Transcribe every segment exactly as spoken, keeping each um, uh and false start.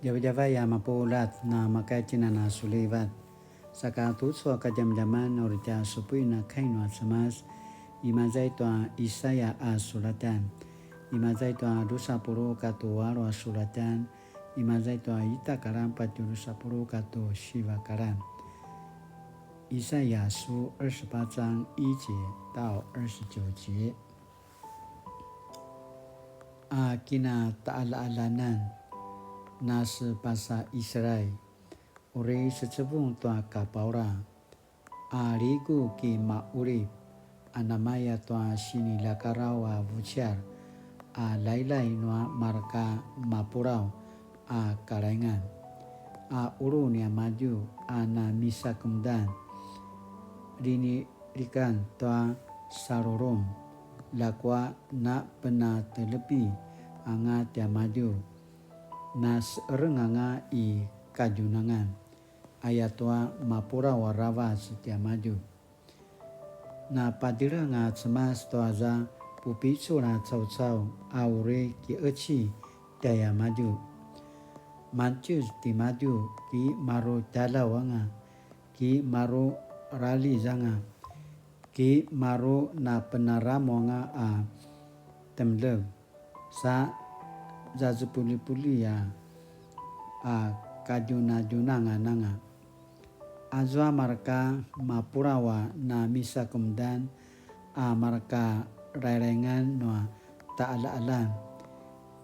Djavadjavay a mapuljat, na makaitjinan a sulivat. Saka tucu a kadjamadjaman uri tja supuin a kai nua Cemas, imaza i tua Isaya a sulatan, imaza i tua dusa puluq katua alu a sulatan, imaza i tua ita kalan patje dusa puluq katua siva kalan. 以賽亞書二十八章一節到二十九節。 A kinataqaljaqaljanan, na sepasa Israil, uri secevung tua kapaula, a ligu ki maqulip, a namaya tua siniljakaraw a vuciar, a lailai nua marka mapulaw a kalaingan, a qulu niamadju a na misakemedan, rini likan tua salulum, ljakua na penatelepi anga tiamadju, na seqereng anga i kadjunangan, ayatua mapulaw aravac tiamadju. Na padilj anga Cemas tua za pupicul a caucau a uri kiqeci tjaiamadju. Mantjez timadju ki maru tjalaw anga, ki maru raliz anga, ki maru napenaramu anga a temlev, sa zazepuljipulji a, a kadjunadjunangan anga. Azua marka mapulaw a na misakemedan a marka railaingan nua taqaljaqaljan,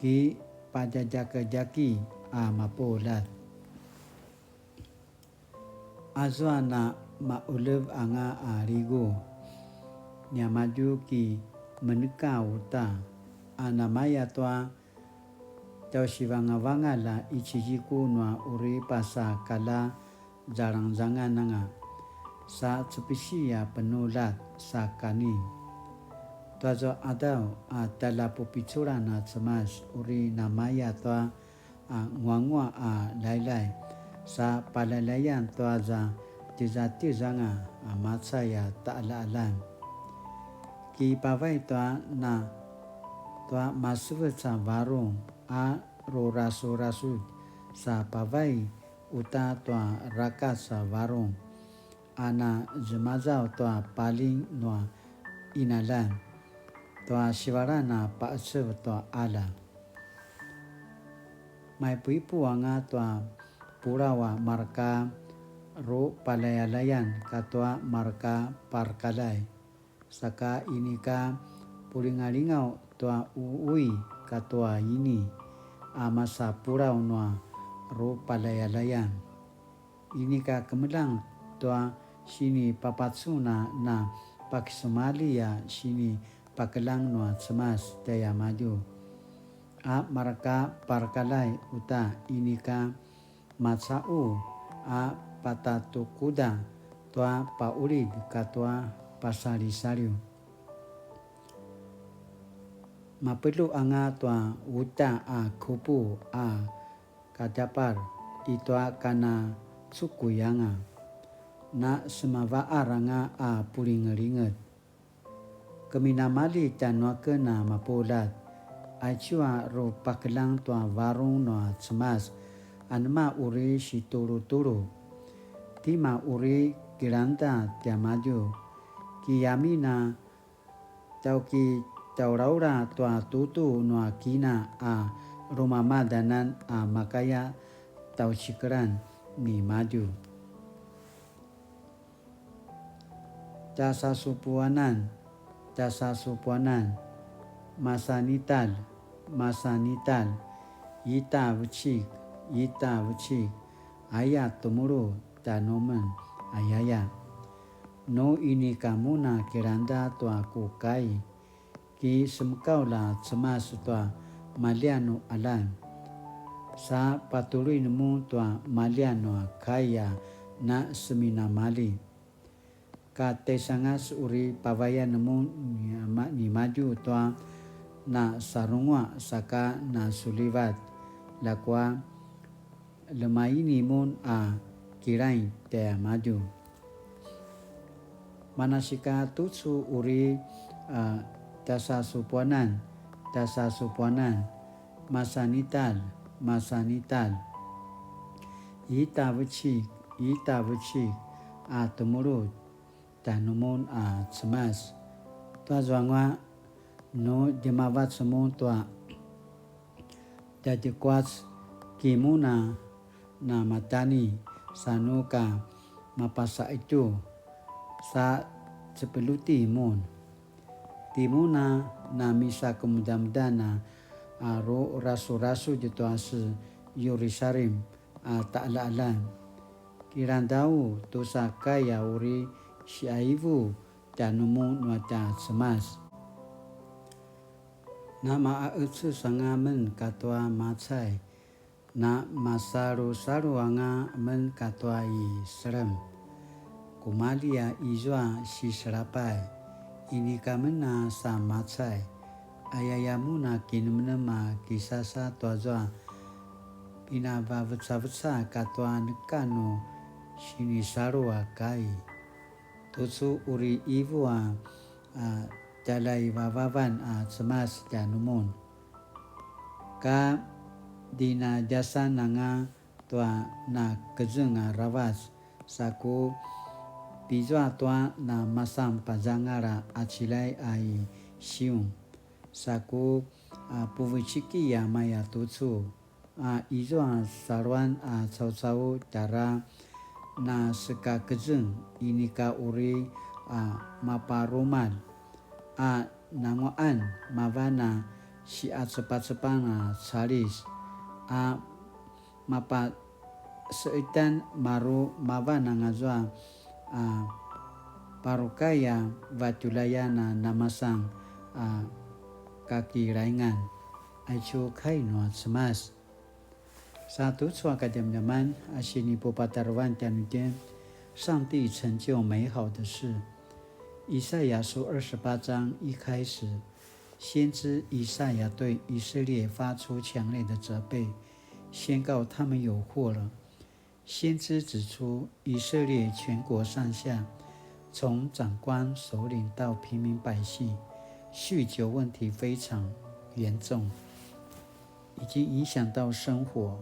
ki padjadjakedjaki a mapuljat. Azua na maqulip anga a ligu niamadju ki meneka uta, a namaya tua tjausivangavangalj a icijiku nua uri pasa kalja zalangzangan anga, sa cepisi a penuljat sa kani. Tuazua qadaw a tjaljapupiculan a Cemas uri namaya tua a nguanguaq a lailai, sa palailayan tua za tizatizanga a macay a taqaljaqaljan. Kipavay tua na tua masevec a varung a rurasurasudj, sa pavay uta tua rakac a varung, a na zemazaw tua paling nua qinaljan, tua sivalan a paqecev tua qalja. Maipuipu anga tua pulaw a marka rupalayalayan katua marka parkalay, saka inika pulingalingaw tua uqui katua ini a masa pulaw nua rupalayalayan. Inika kemeljang tua sinipapacun a na pakisumalji a sinipakeljang nua Cemas tjaiamadju. A marka parkalay uta inika macaqu a patatukuda tua paqulid katua pasalisaliw. Mapeljuq anga tua uta a kupu a katjapar i tua kana cukuy anga, na semavaqar anga a pulingelinget. Keminamalji tjanuaken a mapuljat, aicu a rupakeljang tua varung nua Cemas, anema uri situlutulu? Tima uri kilangda tiamadju? Kiyamin a tjaukitjaulaula tua tutu nua kina a lumamadanan a makaya tjaucikelan nimadju. Tjasasupuanan, tjasasupuanan, masanitalj, masanitalj, ita vecik, ita vecik, aya temulu tjanuamen, ayaya. Nu inika mun a kilangda tua ku kai, ki semekaulj a Cemas tua maljian nu qaljan. Sa patuluin mun tua maljian nua kai a na seminamalji. Ka tjaisangas uri pavayan mun nimadju tua na sarunguaq saka na sulivat, ljakua ljemaini mun a kilaing tjaiamadju. Manasika tucu uri a tjasasupuanan, tjasasupuanan, masanitalj, masanitalj, ita vecik, ita vecik a temulu tjanumun a Cemas. Tua zuanga nu djemavac mun tua tjatjekuac, ki mun a namatani sa nu ka mapasaitu sa cepeluti mun. Timun a namisakemudamudan a, a ru-, rasurasudj tua se Yerusalem a taqaljaqaljan. Kilangdau tusa kai a uri siqaivu tjanumun nua tja Cemas. Namaqecus anga men katua macai, na masalusalu anga men katua i selem. Kumalji a izua siselapay, inika men a sa macai, ayaya mun a kinemnem a kisasa tuazua pinavavecaveca katua neka nu sinisalu a kai. Tucu uri ivu a, a, tjaljaivavavan a Cemas tjanumun. Ka dinadjasan anga tua nakezeng aravac, saku pizua tua namasan pazangal a qaciljay a i Siun, saku, a, puveciki a maya tucu, a izua saluan a caucau tjara nasekakezeng inika uri, a, maparumal, a nanguaqan mavan a siacepacepan a calis, a mapaseqitan maru mavan angazua, a parukai a vatjuljayan a namasan a kakilaingan. Aicu kai nua Cemas. Sa tucu a kadjamadjaman a sinipupatarevan tjanuitjen, 上帝成就美好的事。以赛亚书二十八章一开始，先知以赛亚对以色列发出强烈的责备，宣告他们有祸了。先知指出，以色列全国上下，从长官、首领到平民百姓，酗酒问题非常严重，已经影响到生活。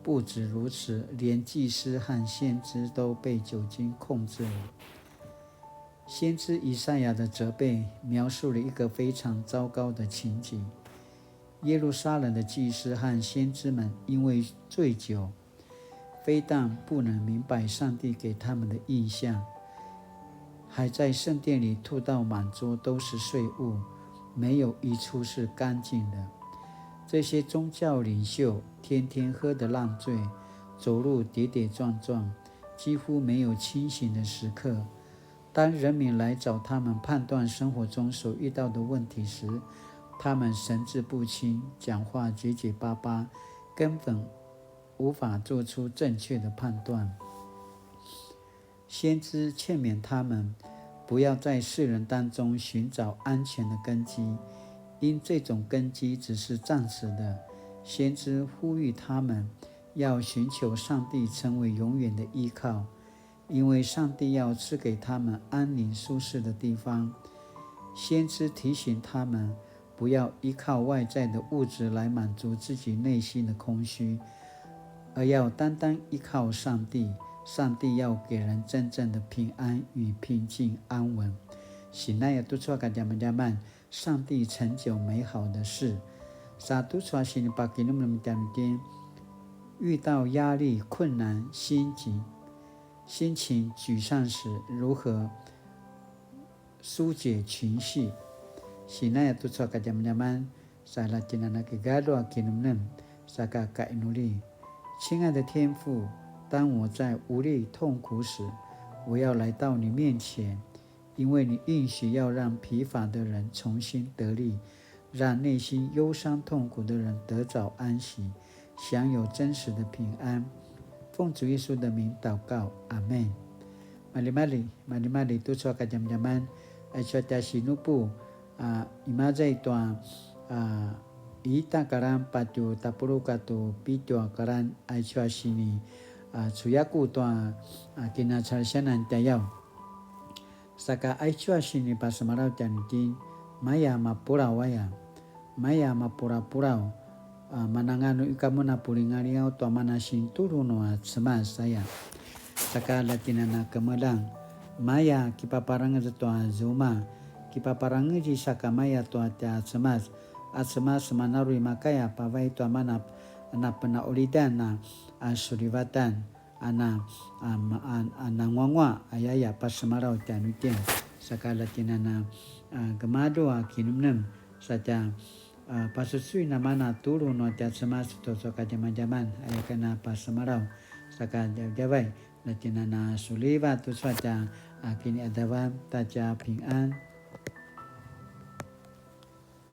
不止如此，连祭司和先知都被酒精控制了。先知以赛亚的责备描述了一个非常糟糕的情景。耶路撒冷的祭司和先知们因为醉酒，非但不能明白上帝给他们的印象，还在圣殿里吐到满桌都是碎物，没有一处是干净的。这些宗教领袖天天喝得烂醉，走路跌跌撞撞，几乎没有清醒的时刻。当人民来找他们判断生活中所遇到的问题时，他们神志不清，讲话结结巴巴，根本无法做出正确的判断。先知劝勉他们不要在世人当中寻找安全的根基，因这种根基只是暂时的。先知呼吁他们要寻求上帝成为永远的依靠，因为上帝要赐给他们安宁舒适的地方。先知提醒他们，不要依靠外在的物质来满足自己内心的空虚，而要单单依靠上帝。上帝要给人真正的平安与平静安稳。Sinaya tucu a kadjamadjaman, 上帝成就美好的事。Sa tucu a sinipakinemnem tjanuitjen, 遇到压力、困难、心情，心情沮丧时，如何疏解情绪？Sinaya tucu a kadjamadjaman, sa latjinana kigalju a kinemnem, saka kainuli. 亲爱的天父，当我在无力痛苦时，我要来到你面前，因为你应许要让疲乏的人重新得力，让内心忧伤痛苦的人得着安息，享有真实的平安。奉主耶稣的名祷告，阿们。Malimali, malimali tucu a kadjamadjaman, aicu a tja sinupu, a, imaza i tua, a, ita kalan patju tapuluq katua pitju a kalan, aicu a sini, a, cuyaku tua, a, kinacalisianan tjayaw. Saka aicu a sinipasemalaw tjanuitjen, maya mapulaw aya, maya mapulapulaw, a, mananganu ika mun a pulingalingaw tua mana sinitulu nua Cemas aya. Saka la tjen a na kemeljang, maya kipaparangez tua zuma, kipaparangezi sakamaya tua tja Cemas, a Cemas mana uri makaya pavay tua mana napenaulidan a, a sulivatan, a na, a, ma-, a, a nanguangua, ayaya pasemalaw tjanuitjen, saka la tjen a na, a, gemalju a kinemnem, sa tja, a, pasusuin a mana tulu nua tja Cemas tucu a kadjamadjaman, aya ken a pasemalaw, saka djavadjavay, la tjen a na sulivat tucu a tja, a, kiniadavan ta tja pingan.